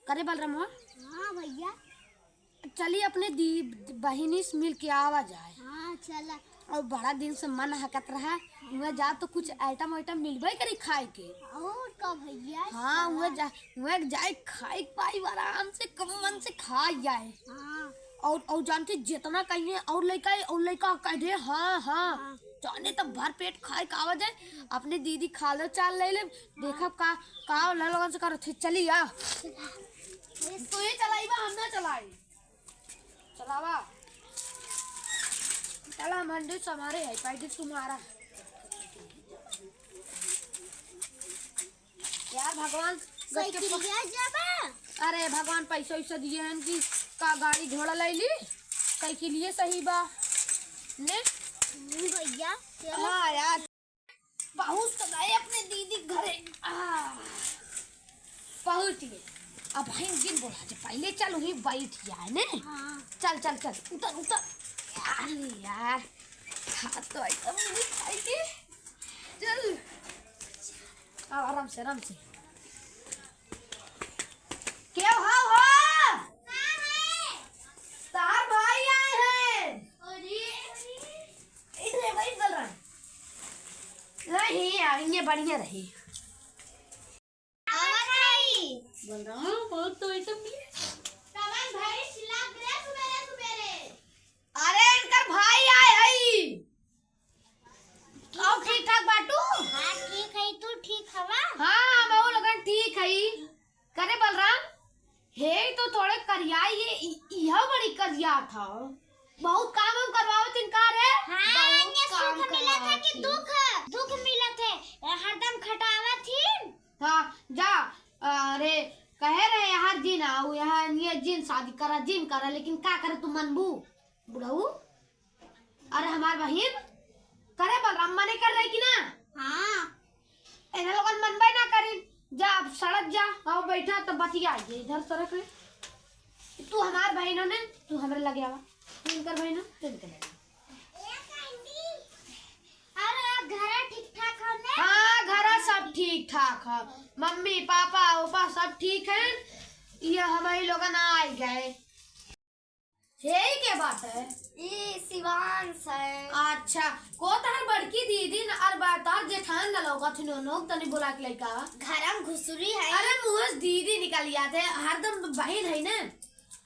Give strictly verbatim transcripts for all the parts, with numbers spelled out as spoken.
करे बलरामवा? हाँ भैया। चली अपने दी, बहिनी से मिल के आवा जाए। हाँ, चला। और बड़ा दिन से मन हकत रहा, हुआ जा तो कुछ आइटम वाइटम मिलबे करी खाए के। और का भैया, हाँ, चला। हुआ जा, हुआ जाए खाए के पाई आराम से, कम मन से खा जाए। हाँ। और, और जानते जितना कहिए और लइका, और लइका कह दे, हाँ, हाँ। हाँ। जाने तब भर पेट खाए के आवा जाए, अपने दीदी खा लो चाल ले ले, देखब का, का ललगन से करत है, चली आ। तू ही चलाइबा, हम ना चलाई। चलावा। चला, मंडी से हमारे है, पैकेट तुम्हारा। यार भगवान, गट्टे प-, साइकिलिया जाबा? अरे भगवान, पैसा वैसा दिए हैं कि का गाड़ी घोड़ा ले ली, साइकिलिए सही बा। ने? हम्म, भैया, चलो। हाँ यार। पहुँच तो गए अपने दीदी के घरे। आ, पहुँच गए। अब हम जिन बोला जे पहले चल वहीं बैठ जाए ने। हाँ। चल, चल, चल, उतर, उतर। अरे यार, हाथ तो एकदम नहीं खाई के। चल। आओ, आराम से, आराम से। के हो, हो? तार भाई आए हैं। अरे। इधर भाई बोल रहा है। नहीं, यार, ये बढ़िया रही। और भाई। बोल रहा हूँ, बहुत तो एकदम नहीं। कवन भाई चिल्लात रहे सुबेरे सुबेरे? अरे, इनकर भाई आए हई। और ठीक ठाक बाटू? हाँ, ठीक है, तू ठीक हवा? हाँ, हम लोगन ठीक हई। करे बलराम, हे तो थोड़े करियाई, ये इ-, इहो बड़ी करिया था। बहुत काम हम करवावत हिन का रे? हाँ, बहुत ये काम सुख मिलत है कि करवावत हिन। दुख, दुख मिलत है, हरदम खटावत हिन। हाँ, जा, अरे, कहे रहे हर जिन आऊ, यहाँ ये जिन शादी करा, जिन करा, लेकिन का करे तू मनबू, बुढ़ऊ? अरे हमार बहिन, करे बलराम मने कर रहे कि ना? हाँ। इन्हें लोगन मनबे ना करी। जा अब सड़क जा, आओ बैठा तो बतिया ये इधर सड़क में। तू हमार बहिन हो ने, तू हमरे लगे आवा। तू इनकर बहिन हो, तू इनकर बहिन हो। अरे, घरा ठीक ठाक हो ने? हाँ, घरा सब ठीक ठाक है। मम्मी, पापा, ओपा सब ठीक हैं। ये हमारी लोगन आ गए। हे, ई के बात है? ई शिवांश है। अच्छा, को तहर बड़की दीदी न, अर बा-, तहर जेठान न लौकत ही नोनो, तनी बोला के लइका। घर में घुसुरी है। अरे, मुँह से दीदी निकल जाते, हरदम बहिन है न।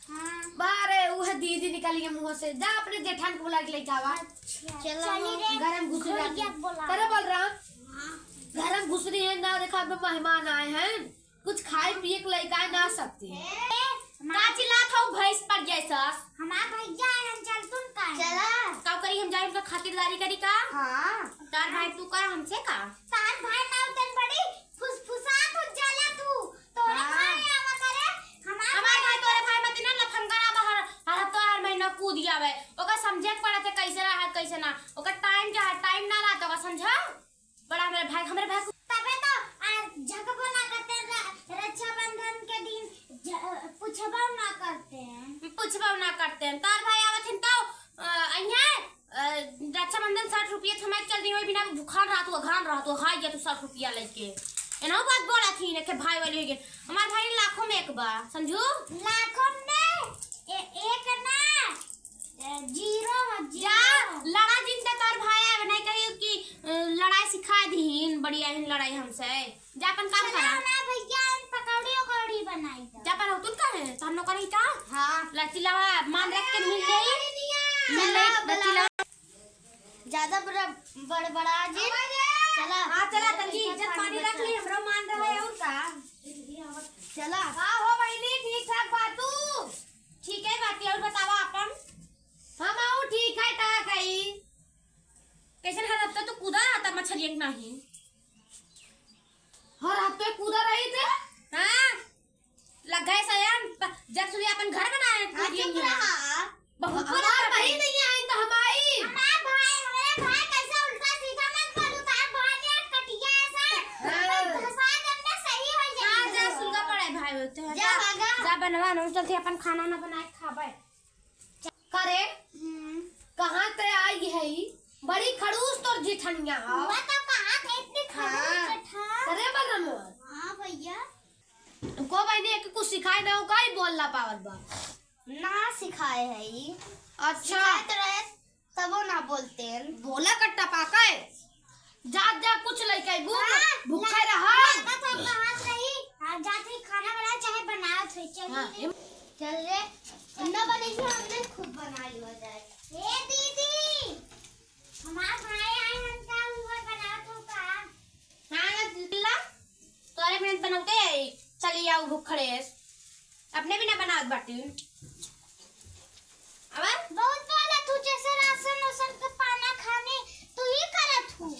हाँ। बारे, उहे दीदी निकल गई मुँह से। जा अपने जेठान को बोला के लइका आवा। अच्छा। चलो, चली रे। घर में घुसुरी घोड़िया आती। बोला। करे बलराम? हाँ। घर में घुसुरी है ना, देखा, अब मेहमान आए हैं। कुछ खाए पिए के लइका ना सकती। ए, का चिल्लात हऊ भैंस पर जैसस? हमार भैया आए, हम चलतुन का है? चला। का करी हम जाए उनका खातिरदारी करी का? हाँ। तार भाई तू का हमसे का? तार भाई ना उतन बड़ी फुसफुसा तू जला तू। तोरे हाँ। भाई आवा करे, हमार हमार भाई तोरे भाई मत ना लफंगरा बाहर, हर हफ्ता हर महीना कूद आवे। ओका समझे के पड़त है कैसे रहा, कैसे ना। ओका टाइम जो है, टाइम ना रहता, ओका समझा? बड़ा हमरे भाई, हमरे भाई को तबे तो, आ, झगबो ना करते र-, रक्षाबंधन के दिन ज-, पूछबो ना करते हैं। पूछबो ना करते हैं। तार भाई आवत हिन तो, अ, अइहे, अ, रक्षाबंधन साठ रुपये थमाई चल रही हो, बिना भूखान रहत हो, घान रहत हो, हाय गया तू साठ रुपया लेके। एना बात बोला थी, ने के भाई वाली हो गए। हमार भाई लाखों में एक बा, समझू? लाखों में ए-, एक ना, ए, जीरो ह, जा, जीरो। लड़ा जिन ते तोर भाई आवे, नहीं कही कि, अ, लड़ाई सिखा दीन, बड़ी आहिन लड़ाई हमसे। जा अपन काम चला करा। ना भैया, हम पकौड़ी उकौड़ी बनाई तो। जा अपन होतुन का है, तो हम लोग करी का? हाँ। लड़की लावा, मान रख के मिल गई। मिल गई, चला, लड़की लावा। ज्यादा बड़ा, बड़बड़ा जिन। चला। हाँ, चला, तनकी इज्जत पानी रख ली, हमरो मान रहे और का। चला। का हो बहिनी, ठीक ठाक बा तू? ठीक है बाटी, और बतावा अपन। हम आऊ ठीक है, ठाक है। कैसन हर हफ्ता तू कूदा रहता मछलियन के नाही? हर हफ्ते कूदा रही थे? हाँ, लग गए सयान, प-, जब सुनी अपन घर बनाए, हाँ, कूदिए चुप हैं। रहा। बहुत हमार बड़ा बहिन नहीं आई तो हम आई। हमार भाई, हमारे भाई कैसे उल्टा सीधा मत बोलू, तार भाई ने कटिया ऐसा हाँ। धसा देम ना सही हो जाए। हाँ, जा सुलगा पड़े भाई, वो तो है। जा जा, भागा। जा बनवा, हम चलते अपन खाना ना बनाए खाबे। करे, हम्म। कहाँ ते आई है? बड़ी खड़ूस तोर जेठनिया हो। मैं तो कहाँ थे इतनी खड़ूस हाँ। जेठा? करे बलराम। हाँ भैया। को बहिनी एक कुछ सिखाए ना हो, काई बोल ना पावत बा? ना सिखाए है ई। अच्छा। सिखाए तो रहे, तबो ना बोलते हैं। बोला कट्टा पाका है। जा, जा, कुछ लइके अइबू, हाँ, भूखे ला-, रहा। लागत है, कहाँ से रही? हाँ, जात ही खाना बनाए, चाहे बनावत होई, चल हाँ, रे। एम- चल रे, ना बने ही, हमने खुद बना लिया जाए। ए दीदी, हमार भाई आए, हम का हुआ बनावत हो का? हाँ, ना, ला, तोरे मेहनत बनावते है, चली आऊ भूखड़े। अपने भी ना बनावत बाटी। अबर? बहुत बोलत हूँ, जैसे राशन उसन के पाना खाने तू ही करत हूँ।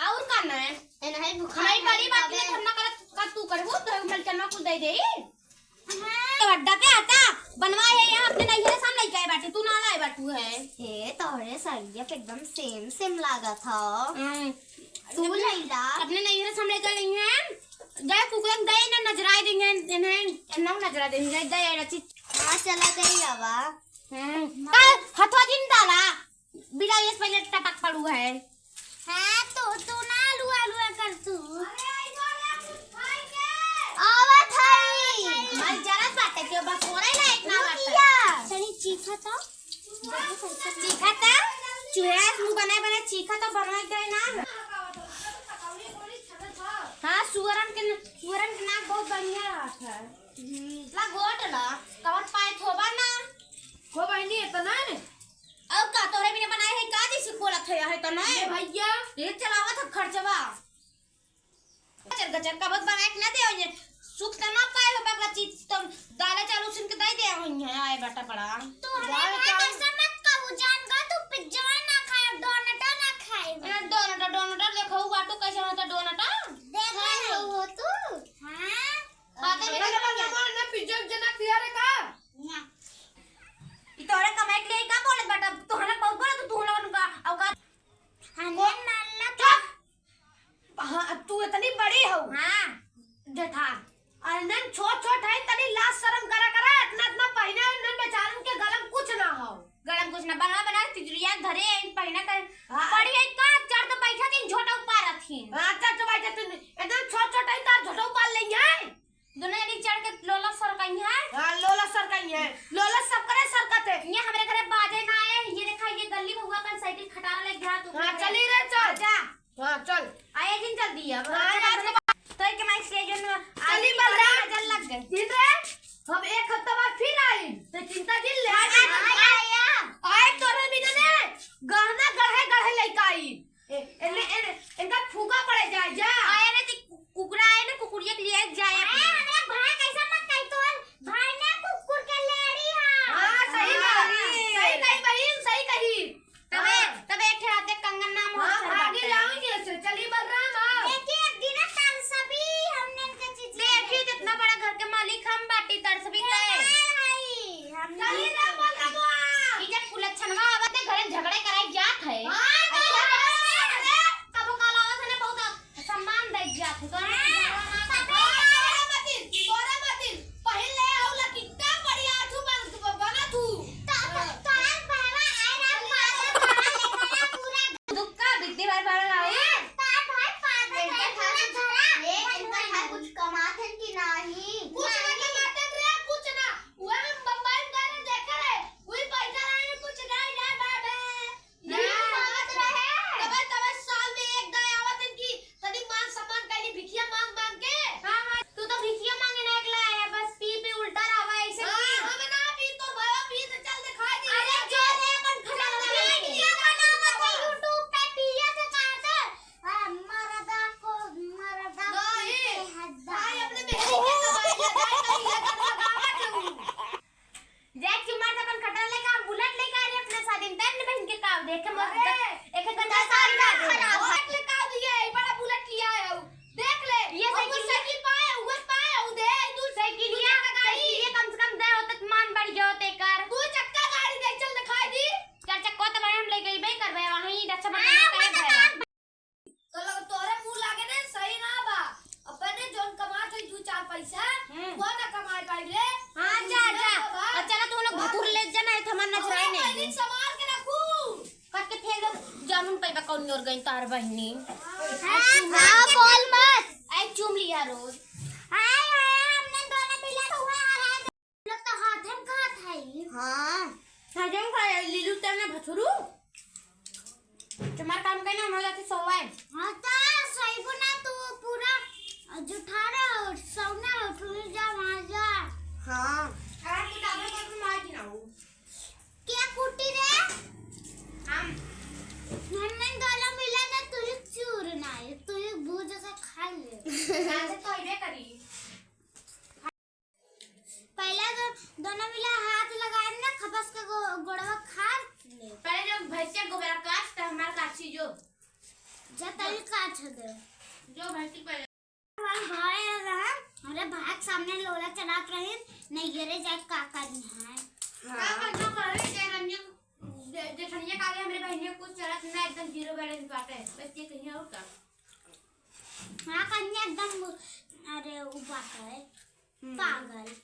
और का ना है? ए, नहीं, भूखा हमारी नहीं बड़ी बात तबे। नहीं करना करत, का तू करबू, तो मलचनवा कुछ दे दे। हाँ। तो अड्डा पे आता, बनवा है यहाँ अपने नैहरे से हम लेके आए बाटे, तू ना लाए बाटू है। ए, तोहरे सड़िया पे एकदम सेम सेम लागत ह। हम्म। तू अपने, लैला। अपने नैहरे से हम लेके आई हैं। गए कुकुरन गए ना नजराए देंगे, इन्हें, इन्हें नजरा देंगे, गए रची। हाँ, चला गई आवा। हम्म। का हथवा जिन डाला, बिना ये पहले टपक पड़ू है। हाँ, तू, तू ना लुआ लुआ कर तू। आवत हई। भाई जरा बाटे के बस हो रही ना इतना बाटे। रुकिया। तनी चीखा तो। चीखा त, चूहे से मुंह बनाए बनाए चीखा त बनवाई दे ना। हाँ, सुअरन के न-, सुअरन के नाक बहुत बढ़िया रहत है। ला गोट ला, कवन पाए थोबा ना। हो बहिनी, इतना ने? और का तोरे बिना बनाए है का जैसे बोलत है, है त नहीं? ए भैया। ये चलावत है खर्चवा। गचर गचर कबत बनाए के ना दे होइए। सुख त ना पाए हो बकरा चीज, तुम दाले चालू सुन के दे दे होइए, आए बेटा पड़ा। तू हमें दाल भाई चालू कैसे मत कहू, जान गा तू पिज्जा ना खाए, डोनट ना खाए। ए, डोनट, डोनट देखो, बाटू कैसे होता डोनट? देख हाँ। रहे हो तू? हाँ। बातें ए, नहीं करना। ना पिज्जा उज्जा ना खिया रे का? ना। ई तोहरे कमाई के लिए का बोलत बाटा? तू हनक बहुत बोलत, तू हनक उनका औकात। हमें मारला तो। चुप। हाँ, तू इतनी बड़ी हो। हाँ। जेठा। अरे नन छोट छोट है, तनी लाज शरम करा करा, इतना इतना पहिने, नन बेचारन के गलन कुछ ना हो। गलन कुछ ना, बना बना तिजुरिया घरे आइन पहिना कर। हाँ। बड़ी है का, चढ़ के बैठा दिन झोटा उपारत ही। हाँ, चढ़ के बैठा दिन, एकदम छोट छोट है, तार झोटा उपार लेंगे। दोनों जनी चढ़ के लोला सरकई है। हाँ, लोला सरकई है। लोला सब करे सरकत है। ये हमरे घरे बाजे ना आए। ये देखा, ये गली में हुआ कल साइकिल खटारा ले गया तू। हाँ, चली रे, चल। जा। हाँ, चल। आए दिन जल्दी अब। हाँ, आज के बाद तो एक माइक से जो न, चली आज बलराम। नजर लग गए। दिन रे, हम एक हफ्ता बाद फिर आई। तो चिंता जिन ले। हाँ, हाँ, हाँ, हाँ। आए तोरे बिना ने गहना गढ़े गढ़े लेके आई। ए, एने, एने, इनका फूका पड़े जाए, जा। आए रे, ती कु-, कुकुरा आए ना, कुकुरिया के लिए जाए आए, अपने। हमारे भाई कैसा मत कही, तोर भाई ना कुकुर के लेड़ी है। हाँ, सही हाँ। कही, सही कही बहिन, सही कही। तबे, हाँ। तबे एक ठे हाथे कंगन नाम हो हाँ, सर भागे बाटे। जाओगे ऐसे, चली बलराम, आओ। देखिए, एक दिन तरसबी हमने इनका चीज देखिए, जितना बड़ा घर के मालिक हम बाटी, तरसबी ये तय। है, है, हमने चली रे बलराम। ई जब कुलच्छनवा आवत है, घरे झगड़े कराई जात है। हाँ, अच्छा। नहीं, नहीं, नहीं, नहीं। कबो काल आवत है ना, बहुत सम्मान दे जात है। तो हाँ, तबे तोरे मतिन, तोरे मतिन, पहिले आउ लकिट्टा बढ़िया थू बन-, बनत हू। तो, तो, तोर बाबा आए रहा, बाबा, बाबा ले गया पूरा। दुक्का बिद्दी बार बार आओ। हाँ, तोर भाई पागल है, पूरा धरा। ए, इनका भाई कुछ कमात है कि नाही? कुछ ना कमात है रे, कुछ ना। वह हम बम्बई में गए रहे, देखे रहे, वही पैसा लाए, कुछ नहीं, नहीं, बाबा। नहीं मांगत रहे। तबे, तबे साल में एक दाई आवत इनकी, तनी मान सम्मान कैली, भिखिया मांग मांग के। हाँ, हाँ, तू तो भिखिया मांगे ना एकला आया, बस पी पी उल्टा रहा ऐसे हाँ, पी। हम ना पी, तोर भाई पी तो चल दिखाई दे। अरे जो रे अपन खड़ा चल लगा दिखाई दे। वीडियो बनावत है YouTube पे पिए के साथ। आ, मरदा को, मरदा नहीं, पीछे हट जा। भाई अपने बहन के दवाई ले जाए, कहीं ये कर लगावत है वो। जय कुमार से अपन खटारा लेके, हम बुलेट लेके आ रहे अपने शादी में, तब अपने बहन के काव देखे, मत अरे, देख, एक एक घंटा साल का दे। खराब है। बुलेट लेके आओ दिए, ये बड़ा बुलेट लिया है वो। देख ले, ये और कुछ साइकिल साइकिल पाए, वो पाए, वो दे, दू साइकिल दू या, चक्का गाड़ी। साइकिल या कम से कम दे होते तो मान बढ़ गया होते कर। दू चक्का गाड़ी दे, चल दिखाई दी। चार चक्का तो भाई हम ले गई बे कर भाई, वहीं रक्षाबंधन हाँ, में वो तो करे भाई। तो लोग तोरे मुंह लागे ने सही ना बा। अपने जोन कमात है दू चार पैसा, हम्म। वो ना कमाए पाइले। हाँ, जा, जा। और चला तू लोग भतुर ले जा, नहीं तो हमार नजराए नहीं। पहले संभाल के रखू। कट के फेंक दो, जानून पैबा कौन ओर गई तार बहिनी। हाँ, हाँ, बोल मत। आई चूम लिया रोज। हाय, हाय, हमने ना भथुरू, तुम्हार काम कहीं ना, हम जाते सोवाए। हाँ, तो सोइबो ना, तू पूरा जुठारा हो, सौना हो, तू जा वहाँ जा। हाँ। अरे, तू डाबे पर तुम आज ना हो। क्या कुटी रे? हम। हमने दोनों मिला ना, तू ही चूर ना है, तू ही भूज से खा ले। ना से तो इबे करी। पहले तो दोनों मिला हाथ लगाए ना, खपस के गो-, गोड़वा खार ले। पहले जो भैंसिया गोबरा काट, तो हमार काछी जो। जा तई काछ दे। जो भैंसी पहले। हमार भाई रहे, हमरे भाई के सामने लोला चलात रही, नहीं गिरे जाए का करनी है। हाँ। का कर जो करे, जे रनिया, जे-, जेठनिया का आगे हमरे बहनिया कुछ चलत ना, एकदम zero balance बाटे। बस ये कहिए और का। हाँ, कन्या एकदम, अरे, उ बात है। हम्म। पागल।